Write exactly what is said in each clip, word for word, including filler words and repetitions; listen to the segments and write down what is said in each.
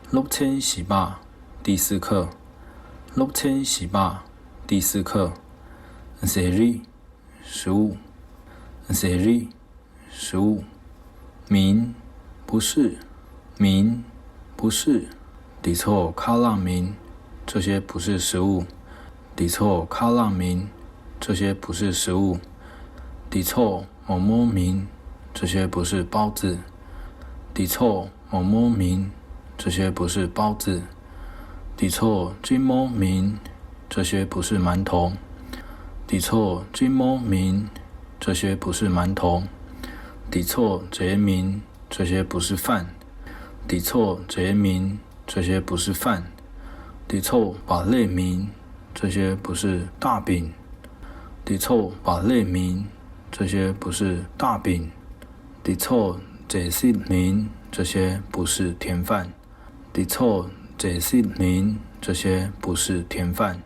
སློབ་ཚན་བཞི་པ། 第四课。 སློབ་ཚན་བཞི་པ། 第四课。 ཟས་རིགས། 食物。 ཟས་རིགས། 食物。 མིན། 不是。 མིན། 不是。 འདི་ཚོ་ཁ་ལག་མིན། 这些不是食物。 འདི་ཚོ་ཁ་ལག་མིན། 这些不是食物。 འདི་ཚོ་མོག་མོག་མིན། 这些不是包子。 འདི་ཚོ་མོག་མོག་མིན། 这些不是包子。 འདི་ཚོ་ཙིག་མོག་མིན། 这些不是馒头。 འདི་ཚོ་ཙིག་མོག་མིན། 这些不是馒头。 འདི་ཚོ་ཇ་མིན། 这些不是饭。 འདི་ཚོ་ཇ་མིན། 这些不是饭。 འདི་ཚོ་བག་ལེབ་མིན། 这些不是大饼。 འདི་ཚོ་བག་ལེབ་མིན། 这些不是大饼。 འདི་ཚོ་ཇ་སིབ་མིན། 这些不是甜饭。 འདི་ཚོ་ཇ་སིབ་མིན། 这些不是甜饭。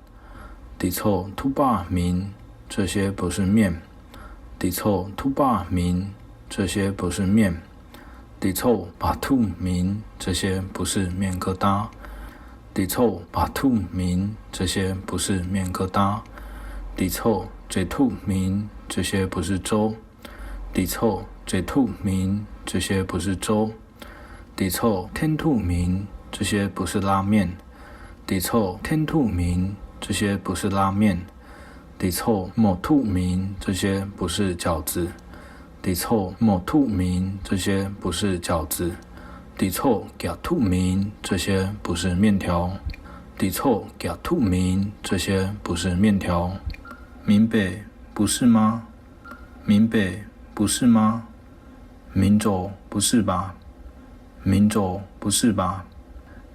འདི་ཚོ་ཐུག་པ་མིན། 这些不是面。 འདི་ཚོ་ཐུག་པ་མིན། 这些不是面。 འདི་ཚོ་བག་ཐུག་མིན། 这些不是面疙瘩。 འདི་ཚོ་བག་ཐུག་མིན། 这些不是面疙瘩。 འདི་ཚོ་ཇ་ཐུག་མིན། 这些不是粥。 འདི་ཚོ་ཇ་ཐུག་མིན། 这些不是粥。 འདི་ཚོ་ཐན་ཐུག་མིན། 这些不是拉面。 འདི་ཚོ་ཐན་ཐུག་མིན། 这些不是拉面。 འདི་ཚོ་མོག་ཐུག་མིན། 这些不是饺子。 འདི་ཚོ་མོག་ཐུག་མིན། 这些不是饺子。 འདི་ཚོ་རྒྱ་ཐུག་མིན། 这些不是面条。 འདི་ཚོ་རྒྱ་ཐུག་མིན། 这些不是面条。 མིན་པས། 不是吗？ མིན་པས། 不是吗？ མིན་འགྲོ། 不是吧？ མིན་འགྲོ། 不是吧？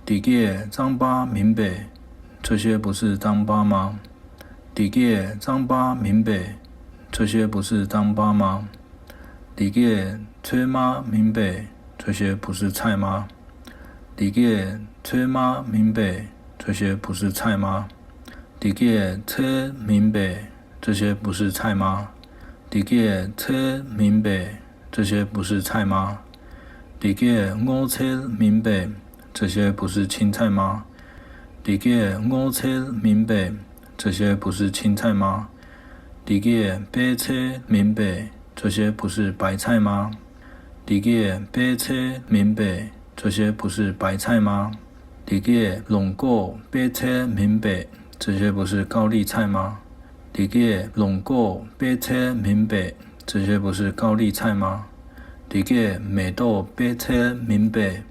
འདི་གས་རྩམ་པ་མིན་པས། 这些不是糌粑吗？ འདི་གས་རྩམ་པ་མིན་པས། 这些不是糌粑吗？ འདི་གས་ཚོད་མ་མིན་པས། 这些不是菜吗？ འདི་གས་ཚོད་མ་མིན་པས། 这些不是菜吗？ འདི་གས་ཚལ་མིན་པས། 这些不是菜吗？ འདི་གས་ཚལ་མིན་པས། 这些不是菜吗？ འདི་གས་སྔོ་ཚལ་མིན་པས། 这些不是青菜吗？ འདི་གས་སྔོ་ཚལ་མིན་པས། 这些不是青菜吗？ འདི་གས་པད་ཚལ་མིན་པས། 这些不是白菜吗？ འདི་གས་པད་ཚལ་མིན་པས། 这些不是白菜吗？ འདི་གས་ལོང་ཀོ་པད་ཚལ་མིན་པས། 这些不是高丽菜吗？ འདི་གས་ལོང་ཀོ་པད་ཚལ་མིན་པས། 这些不是高丽菜吗？ འདི་གས་མེ་ཏོག་པད་ཚལ་མིན་པས།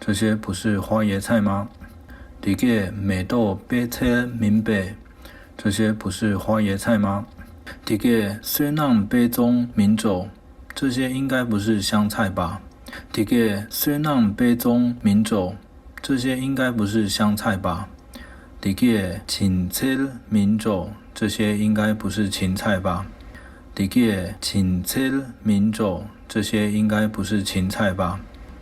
这些不是花椰菜吗？ འདི་གས་མེ་ཏོག་པད་ཚལ་མིན་པས། 这些不是花椰菜吗？ འདི་གས་སོ་ནམ་པད་ཚལ་མིན་འགྲོ། 这些应该不是香菜吧？ འདི་གས་སོ་ནམ་པད་ཚལ་མིན་འགྲོ། 这些应该不是香菜吧？ འདི་གས་བྱིན་ཚལ་མིན་འགྲོ། 这些应该不是芹菜吧？ འདི་གས་བྱིན་ཚལ་མིན་འགྲོ། 这些应该不是芹菜吧？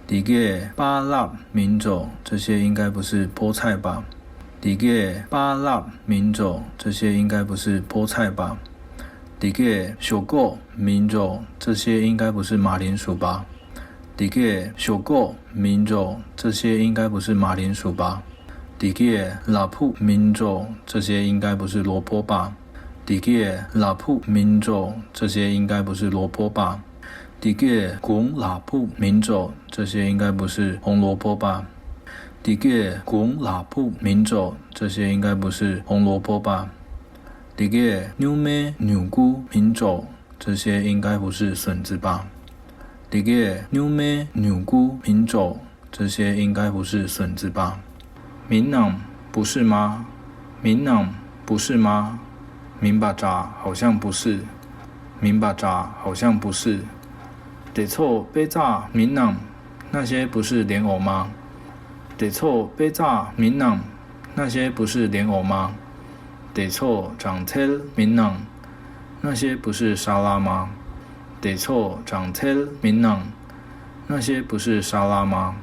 འདི་གས་པ་ལགས་མིན་འགྲོ། 这些应该不是菠菜吧？ འདི་གས་པ་ལགས་མིན་འགྲོ། 这些应该不是菠菜吧？ འདི་གས་ཞོག་ཁོག་མིན་འགྲོ། 这些应该不是马铃薯吧？ འདི་གས་ཞོག་ཁོག་མིན་འགྲོ། 这些应该不是马铃薯吧？ འདི་གས་ལ་ཕུག་མིན་འགྲོ། 这些应该不是萝卜吧？ འདི་གས་ལ་ཕུག་མིན་འགྲོ། 这些应该不是萝卜吧？ འདི་གས་དགུང་ལ་ཕུག་མིན་འགྲོ། 这些应该不是红萝卜吧？ འདི་གས་དགུང་ལ་ཕུག་མིན་འགྲོ། 这些应该不是红萝卜吧？ འདི་གས་སྨྱུག་མའི་མྱུ་གུ་མིན་འགྲོ། 这些应该不是笋子吧？ འདི་གས་སྨྱུག་མའི་མྱུ་གུ་མིན་འགྲོ། 这些应该不是笋子吧？ མིན་ནམ། 不是吗？ མིན་ནམ། 不是吗？ མིན་པ་འདྲ། 好像不是。 མིན་པ་འདྲ། 好像不是。 དེ་ཚོ་དཔེ་རྩྭ་མིན་ནམ། 那些不是莲藕吗？ དེ་ཚོ་དཔེ་རྩྭ་མིན་ནམ། 那些不是莲藕吗？ དེ་ཚོ་སྦྲང་ཚལ་མིན་ནམ། 那些不是沙拉吗？ དེ་ཚོ་སྦྲང་ཚལ་མིན་ནམ། 那些不是沙拉吗？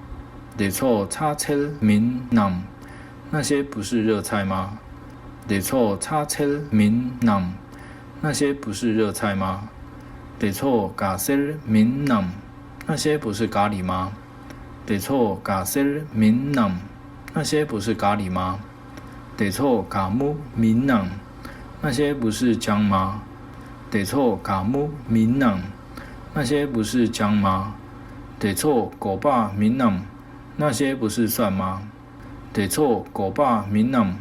དེ་ཚོ་ཚྭ་ཚལ་མིན་ནམ། 那些不是热菜吗？ དེ་ཚོ་ཚྭ་ཚལ་མིན་ནམ། 那些不是热菜吗？ དེ་ཚོ་ག་སེར་མིན་ནམ། 那些不是咖喱吗？ དེ་ཚོ་ག་སེར་མིན་ནམ། 那些不是咖哩吗？དེ་ཚོ་ག་མུ་མིན་ནམ། 那些不是姜吗？དེ་ཚོ་ག་མུ་མིན་ནམ། 那些不是姜吗？དེ་ཚོ་གོ་པ་མིན་ནམ། 那些不是蒜吗？དེ་ཚོ་གོ་པ་མིན་ནམ།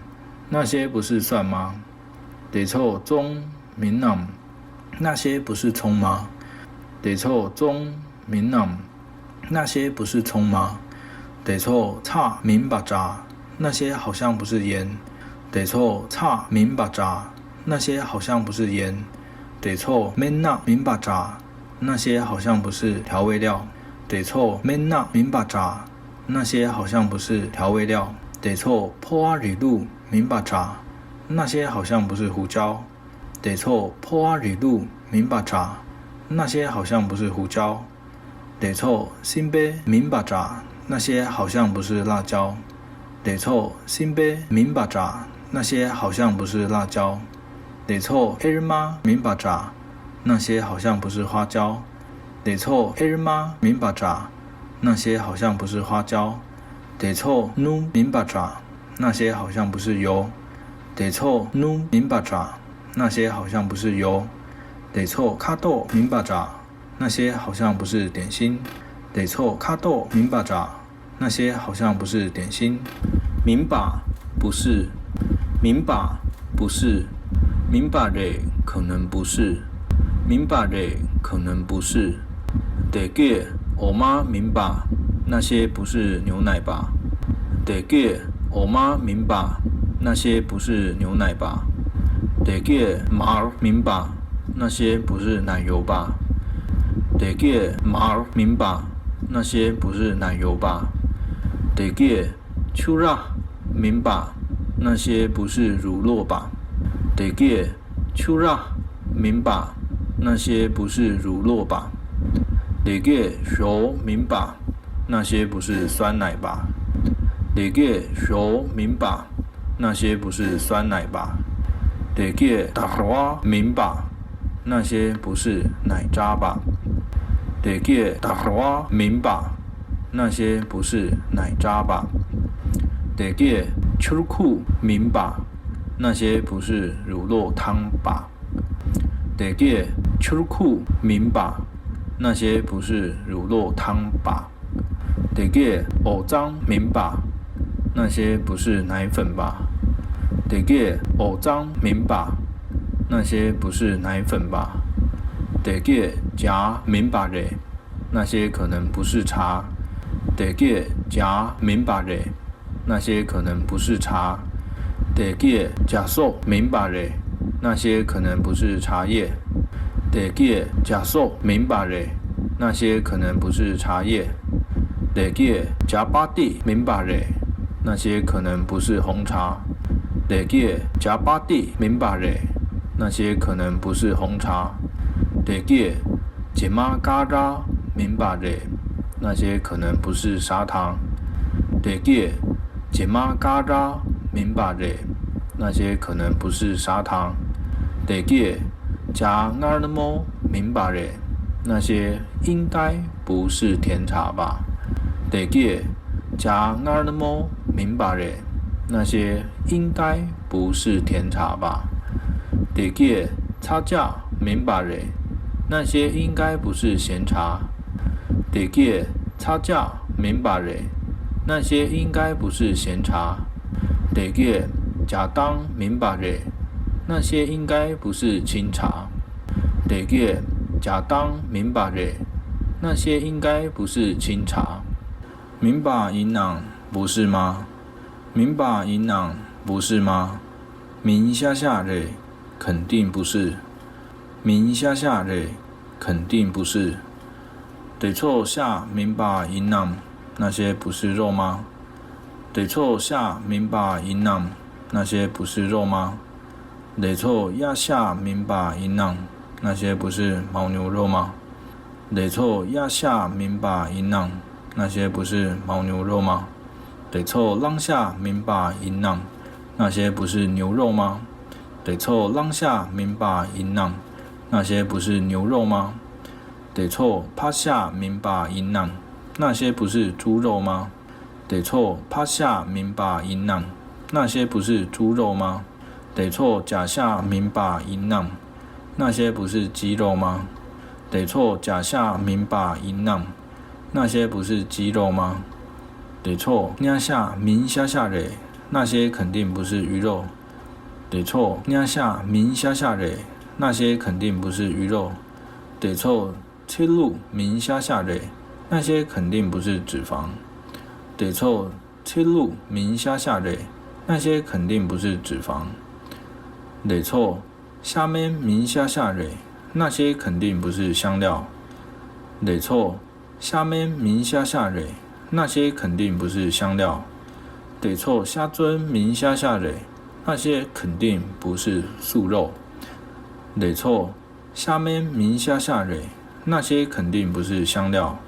那些不是蒜吗？དེ་ཚོ་ཙོང་མིན་ནམ། 那些不是葱吗？དེ་ཚོ་ཙོང་མིན་ནམ། 那些不是葱吗？དེ་ཚོ་ཚྭ་མིན་པ་འདྲ། 那些好像不是盐。དེ་ཚོ་ཚྭ་མིན་པ་འདྲ། 那些好像不是盐。དེ་ཚོ་སྨན་སྣ་མིན་པ་འདྲ། 那些好像不是调味料。དེ་ཚོ་སྨན་སྣ་མིན་པ་འདྲ། 那些好像不是调味料。དེ་ཚོ་ཕོ་བ་རིལ་བུ་མིན་པ་འདྲ། 那些好像不是胡椒。དེ་ཚོ་ཕོ་བ་རིལ་བུ་མིན་པ་འདྲ། 那些好像不是胡椒。དེ་ཚོ་སྲིན་བལ་མིན་པ་འདྲ། 那些好像不是辣椒。དེ་ཚོ་སྲིན་བལ་མིན་པ་འདྲ། 那些好像不是辣椒。དེ་ཚོ་ཨེར་མ་མིན་པ་འདྲ། 那些好像不是花椒。དེ་ཚོ་ཨེར་མ་མིན་པ་འདྲ། 那些好像不是花椒。དེ་ཚོ་སྣུམ་མིན་པ་འདྲ། 那些好像不是油。དེ་ཚོ་སྣུམ་མིན་པ་འདྲ། 那些好像不是油。དེ་ཚོ་ཁ་དོག་མིན་པ་འདྲ། 那些好像不是点心。དེ་ཚོ་ཁ་དོག་མིན་པ་འདྲ། 那些好像不是点心。མིན་པ། 不是。མིན་པ། 不是。མིན་པ་རེད། 可能不是。མིན་པ་རེད། 可能不是。དེ་གས་འོ་མ་མིན་པ། 那些不是牛奶吧？དེ་གས་འོ་མ་མིན་པ། 那些不是牛奶吧？དེ་གས་མར་མིན་པ། 那些不是奶油吧？དེ་གས་མར་མིན་པ། 那些不是奶油吧？དེ་གས་ཆུ་ར་མིན་པ། 那些不是乳酪吧？དེ་གས་ཆུ་ར་མིན་པ། 那些不是乳酪吧？དེ་གས་ཞོ་མིན་པ། 那些不是酸奶吧？དེ་གས་ཞོ་མིན་པ། 那些不是酸奶吧？དེ་གས་དར་བ་མིན་པ། 那些不是奶渣吧？དེ་གས་དར་བ་མིན་པ། 那些不是奶渣吧？དེ་གས་ཆུར་ཁུ་མིན་པ། 那些不是乳酪汤吧？དེ་གས་ཆུར་ཁུ་མིན་པ། 那些不是乳酪汤吧？དེ་གས་འོ་རྩམ་མིན་པ། 那些不是奶粉吧？དེ་གས་འོ་རྩམ་མིན་པ། 那些不是奶粉吧？དེ་གས་ཇ་མིན་པ་རེད། 那些可能不是茶。དེ་གས་ཇ་མིན་པ་རེད། 那些可能不是茶。དེ་གས་ཇ་སོག་མིན་པ་རེད། 那些可能不是茶叶。དེ་གས་ཇ་སོག་མིན་པ་རེད། 那些可能不是茶叶。དེ་གས་ཇ་པ་ཏི་མིན་པ་རེད། 那些可能不是红茶。དེ་གས་ཇ་པ་ཏི་མིན་པ་རེད། 那些可能不是红茶། དེ་གས་ཇེ་མ་ཀ་ར་མིན་པ་རེད། 那些可能不是砂糖། དེ་གས་ཇེ་མ་ཀ་ར་མིན་པ་རེད། 那些可能不是砂糖། དེ་གས་ཇ་མངར་མོ་མིན་པ་རེད། 那些应该不是甜茶吧？དེ་གས་ཇ་མངར་མོ་མིན་པ་རེད། 那些应该不是甜茶吧？དེ་གས་ཚ་ཇ་མིན་པ་རེད། 那些应该不是咸茶། དེ་གས་ཚ་ཇ་མིན་པ་རེད། 那些应该不是咸茶། དེ་གས་ཇ་དང་མིན་པ་རེད། 那些应该不是清茶། དེ་གས་ཇ་དང་མིན་པ་རེད། 那些应该不是清茶། མིན་པ་ཡིན་ནམ། 不是吗？མིན་པ་ཡིན་ནམ། 不是吗？མིན་ཤག་ཤག་རེད། 肯定不是། མིན་ཤག་ཤག་རེད། 肯定不是། དེ་ཚོ་ཤ་མིན་པ་ཡིན་ནམ། 那些不是肉吗？དེ་ཚོ་ཤ་མིན་པ་ཡིན་ནམ། 那些不是肉吗？དེ་ཚོ་གཡག་ཤ་མིན་པ་ཡིན་ནམ། 那些不是牦牛肉吗？དེ་ཚོ་གཡག་ཤ་མིན་པ་ཡིན་ནམ། 那些不是牦牛肉吗？དེ་ཚོ་གླང་ཤ་མིན་པ་ཡིན་ནམ། 那些不是牛肉吗？དེ་ཚོ་གླང་ཤ་མིན་པ་ཡིན་ནམ། 那些不是牛肉吗？དེ་ཚོ་ཕག་ཤ་མིན་པ་ཡིན་ནམ། 那些不是猪肉吗？དེ་ཚོ་ཕག་ཤ་མིན་པ་ཡིན་ནམ། 那些不是猪肉吗？དེ་ཚོ་བྱ་ཤ་མིན་པ་ཡིན་ནམ། 那些不是鸡肉吗？དེ་ཚོ་བྱ་ཤ་མིན་པ་ཡིན་ནམ། 那些不是鸡肉吗？དེ་ཚོ་ཉ་ཤ་མིན་ཤ་ཤ་རེད།那些肯定不是鱼肉。དེ་ཚོ་ཉ་ཤ་མིན་ཤ་ཤ་རེད། 那些肯定不是鱼肉。དེ་ཚོ་ཚལ་ལུག་མིན་ཤ་ཤ་རེད། 那些肯定不是脂肪。དེ་ཚོ་ཚལ་ལུག་མིན་ཤ་ཤ་རེད། 那些肯定不是脂肪། དེ་ཚོ་ཤ་སྨན་མིན་ཤ་ཤ་རེད། 那些肯定不是香料། དེ་ཚོ་ཤ་སྨན་མིན་ཤ་ཤ་རེད། 那些肯定不是香料། དེ་ཚོ་ཤ་བཙོན་མིན་ཤ་ཤ་རེད། 那些肯定不是素肉། དེ་ཚོ་ཤ་སྨན་མིན་ཤ་ཤ་རེད། 那些肯定不是香料།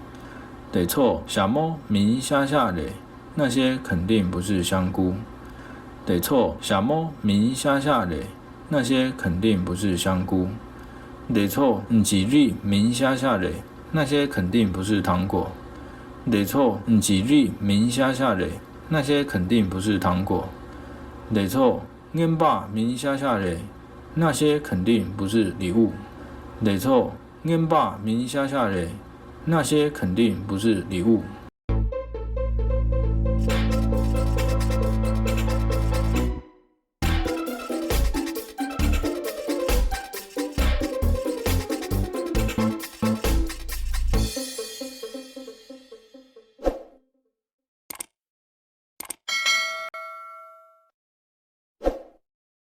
དེ་ཚོ་ཞྭ་མོ་མིན་ཤ་ཤ་རེད། 那些肯定不是香菇། དེ་ཚོ་ཞྭ་མོ་མིན་ཤ་ཤ་རེད། 那些肯定不是香菇། དེ་ཚོ་ལྗིད་རིགས་མིན་ཤ་ཤ་རེད། 那些肯定不是糖果། དེ་ཚོ་ལྗིད་རིགས་མིན་ཤ་ཤ་རེད། 那些肯定不是糖果། དེ་ཚོ་རྔན་པ་མིན་ཤ་ཤ་རེད། 那些肯定不是礼物། དེ་ཚོ་རྔན་པ་མིན་ཤ་ཤ་རེད། 那些肯定不是礼物།